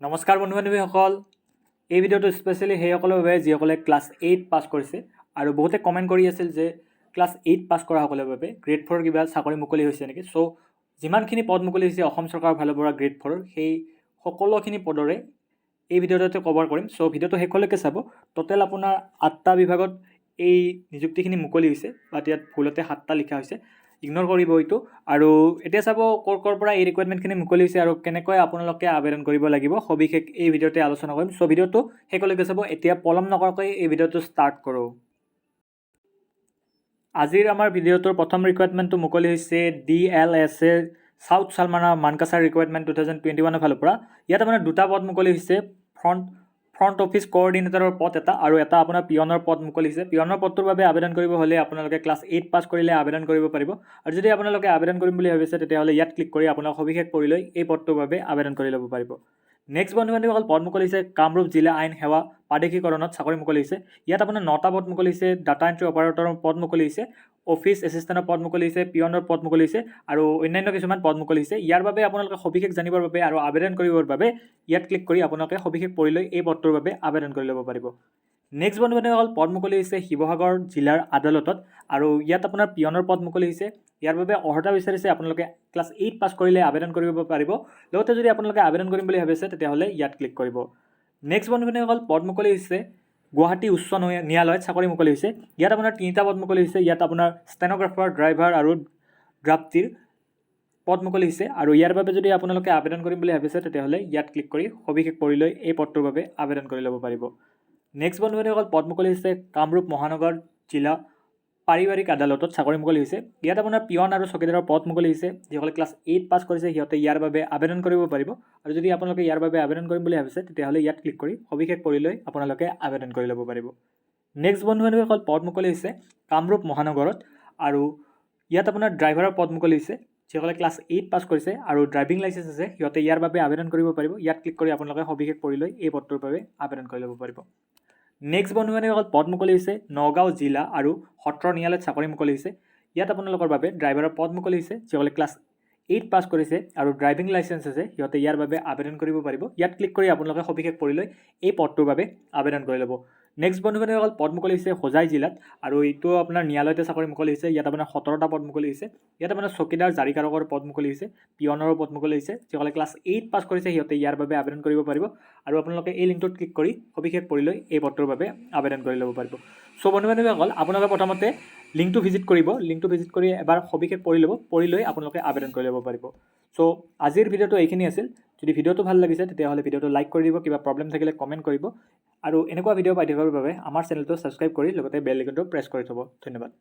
নমস্কাৰ বন্ধু বান্ধৱীসকল। এই ভিডিঅ'টো স্পেচিয়েলি সেইসকলৰ বাবে যিসকলে ক্লাছ 8 পাছ কৰিছে আৰু বহুতে কমেণ্ট কৰি আছিল যে ক্লাছ 8 পাছ কৰাসকলৰ বাবে গ্ৰেড 4ৰ কিবা চাকৰি মুকলি হৈছে নেকি। চ' যিমানখিনি পদ মুকলি হৈছে অসম চৰকাৰৰ ফালৰ পৰা গ্ৰেড 4ৰ, সেই সকলোখিনি পদৰে এই ভিডিঅ'টোতে কভাৰ কৰিম। চ' ভিডিঅ'টো শেষলৈকে চাব। টোটেল আপোনাৰ আঠটা বিভাগত এই নিযুক্তিখিনি মুকলি হৈছে, বাট ইয়াত ভুলতে সাতটা লিখা হৈছে, ইগন'ৰ কৰিব এইটো। আৰু এতিয়া চাব ক'ৰ ক'ৰ পৰা এই ৰিকুৱাৰমেণ্টখিনি মুকলি হৈছে আৰু কেনেকৈ আপোনালোকে আবেদন কৰিব লাগিব, সবিশেষ এই ভিডিঅ'তে আলোচনা কৰিম। চ' ভিডিঅ'টো শেষলৈকে চাব। এতিয়া পলম নকৰাকৈ এই ভিডিঅ'টো ষ্টাৰ্ট কৰোঁ। আজিৰ আমাৰ ভিডিঅ'টোৰ প্ৰথম ৰিকুৱাৰমেণ্টটো মুকলি হৈছে DLSA south Salmara Mankachar recruitment 2021ৰ ফালৰ পৰা। ইয়াত আপোনাৰ দুটা পদ মুকলি হৈছে, ফ্ৰণ্ট ফ্ৰণ্ট অফিচ কৰ্ডিনেটৰৰ পদ এটা আৰু এটা আপোনাৰ পিয়নৰ পদ মুকলি হৈছে। পিয়নৰ পদটোৰ বাবে আবেদন কৰিব হ'লে আপোনালোকে ক্লাছ 8 পাছ কৰিলে আবেদন কৰিব পাৰিব। আৰু যদি আপোনালোকে আবেদন কৰিম বুলি ভাবিছে, তেতিয়াহ'লে ইয়াত ক্লিক কৰি আপোনাক সবিশেষ পঢ়ি লৈ এই পদটোৰ বাবে আবেদন কৰি ল'ব পাৰিব। নেক্সট বন্ধু বান্ধৱীসকল, পদ মুকলি হৈছে কামৰূপ জিলা আইন সেৱা প্ৰাধিকৰণত চাকৰি মুকলি হৈছে। ইয়াত আপোনাৰ নটা পদ মুকলি হৈছে। ডাটা এণ্ট্ৰি অপাৰেটৰৰ পদ মুকলি হৈছে, অফিচ এছিষ্টেণ্টৰ পদ মুকলি হৈছে, পিয়নৰ পদ মুকলি হৈছে আৰু অন্যান্য কিছুমান পদ মুকলি হৈছে। ইয়াৰ বাবে আপোনালোকে সবিশেষ জানিবৰ বাবে আৰু আবেদন কৰিবৰ বাবে ইয়াত ক্লিক কৰি আপোনালোকে সবিশেষ পঢ়ি লৈ এই পদটোৰ বাবে আবেদন কৰি ল'ব পাৰিব। নেক্সট বন্ধু বান্ধৱীসকল, পদ মুকলি হৈছে শিৱসাগৰ জিলাৰ আদালতত আৰু ইয়াত আপোনাৰ পিয়নৰ পদ মুকলি হৈছে। ইয়াৰ বাবে অৰ্হতা বিচাৰিছে আপোনালোকে ক্লাছ 8 পাছ কৰিলে আবেদন কৰিব পাৰিব। লগতে যদি আপোনালোকে আবেদন কৰিম বুলি ভাবিছে, তেতিয়াহ'লে ইয়াত ক্লিক কৰিব। নেক্সট বন্ধু বান্ধৱীসকল, পদ মুকলি হৈছে গুৱাহাটী উচ্চ ন্যায়ালয়ত চাকৰি মুকলি হৈছে। ইয়াত আপোনাৰ তিনিটা পদ মুকলি হৈছে। ইয়াত আপোনাৰ ষ্টেন'গ্ৰাফাৰ, ড্ৰাইভাৰ আৰু ড্ৰাফটিৰ পদ মুকলি হৈছে। আৰু ইয়াৰ বাবে যদি আপোনালোকে আবেদন কৰিম বুলি ভাবিছে, তেতিয়াহ'লে ইয়াত ক্লিক কৰি সবিশেষ পঢ়ি লৈ এই পদটোৰ বাবে আবেদন কৰি ল'ব পাৰিব। নেক্সট বন্ধু বান্ধৱীসকল, পদ মুকলি হৈছে কামৰূপ মহানগৰ জিলা পাৰিবাৰিক আদালতত চাকৰি মুকলি হৈছে। ইয়াত আপোনাৰ পিয়ন আৰু চকীদাৰৰ পদ মুকলি হৈছে। যিসকলে ক্লাছ 8 পাছ কৰিছে, সিহঁতে ইয়াৰ বাবে আবেদন কৰিব পাৰিব। আৰু যদি আপোনালোকে ইয়াৰ বাবে আবেদন কৰিম বুলি ভাবিছে, তেতিয়াহ'লে ইয়াত ক্লিক কৰি সবিশেষ পঢ়ি লৈ আপোনালোকে আবেদন কৰি ল'ব পাৰিব। নেক্সট বন্ধু বান্ধৱীসকল, পদ মুকলি হৈছে কামৰূপ মহানগৰত আৰু ইয়াত আপোনাৰ ড্ৰাইভাৰৰ পদ মুকলি হৈছে। যিসকলে ক্লাছ 8 পাছ কৰিছে আৰু ড্ৰাইভিং লাইচেঞ্চ আছে, সিহঁতে ইয়াৰ বাবে আবেদন কৰিব পাৰিব। ইয়াত ক্লিক কৰি আপোনালোকে সবিশেষ পঢ়ি লৈ এই পদটোৰ বাবে আবেদন কৰি ল'ব পাৰিব। নেক্সট বন্ধু বান্ধৱীসকল, পদ মুকলি হৈছে নগাঁও জিলা আৰু সত্ৰ ন্যায়ালয়ত চাকৰি মুকলি হৈছে। ইয়াত আপোনালোকৰ বাবে ড্ৰাইভাৰৰ পদ মুকলি হৈছে। যিসকলে ক্লাছ 8 পাছ কৰিছে আৰু ড্ৰাইভিং লাইচেঞ্চ আছে, সিহঁতে ইয়াৰ বাবে আবেদন কৰিব পাৰিব। ইয়াত ক্লিক কৰি আপোনালোকে সবিশেষ পঢ়ি লৈ এই পদটোৰ বাবে আবেদন কৰি ল'ব। নেক্সট বন্ধু বান্ধৱীসকল, পদ মুকলি হৈছে হোজাই জিলাত আৰু এইটো আপোনাৰ ন্যায়ালয়তে চাকৰি মুকলি হৈছে। ইয়াত আপোনাৰ 17টা পদ মুকলি হৈছে। ইয়াত আপোনাৰ চকীদাৰ, জাৰিকাৰকৰ পদ মুকলি হৈছে, পিয়নৰো পদ মুকলি হৈছে। যিসকলে ক্লাছ 8 পাছ কৰিছে, সিহঁতে ইয়াৰ বাবে আবেদন কৰিব পাৰিব আৰু আপোনালোকে এই লিংকটোত ক্লিক কৰি সবিশেষ পঢ়ি লৈ এই পদটোৰ বাবে আবেদন কৰি ল'ব পাৰিব। চ' বন্ধু বান্ধৱীসকল, আপোনালোকে প্ৰথমতে লিংকটো ভিজিট কৰিব। লিংকটো ভিজিট কৰি এবাৰ সবিশেষ পঢ়ি ল'ব। পঢ়ি লৈ আপোনালোকে আবেদন কৰি ল'ব পাৰিব। চ' আজিৰ ভিডিঅ'টো এইখিনি আছিল। যদি ভিডিঅ'টো ভাল লাগিছে, তেতিয়াহ'লে ভিডিঅ'টো লাইক কৰি দিব। কিবা প্ৰব্লেম থাকিলে কমেণ্ট কৰিব আৰু এনেকুৱা ভিডিঅ' পাই থাকিবৰ বাবে আমাৰ চেনেলটো ছাবস্ক্ৰাইব কৰি লগতে বেল আইকনটো প্ৰেছ কৰি থ'ব। ধন্যবাদ।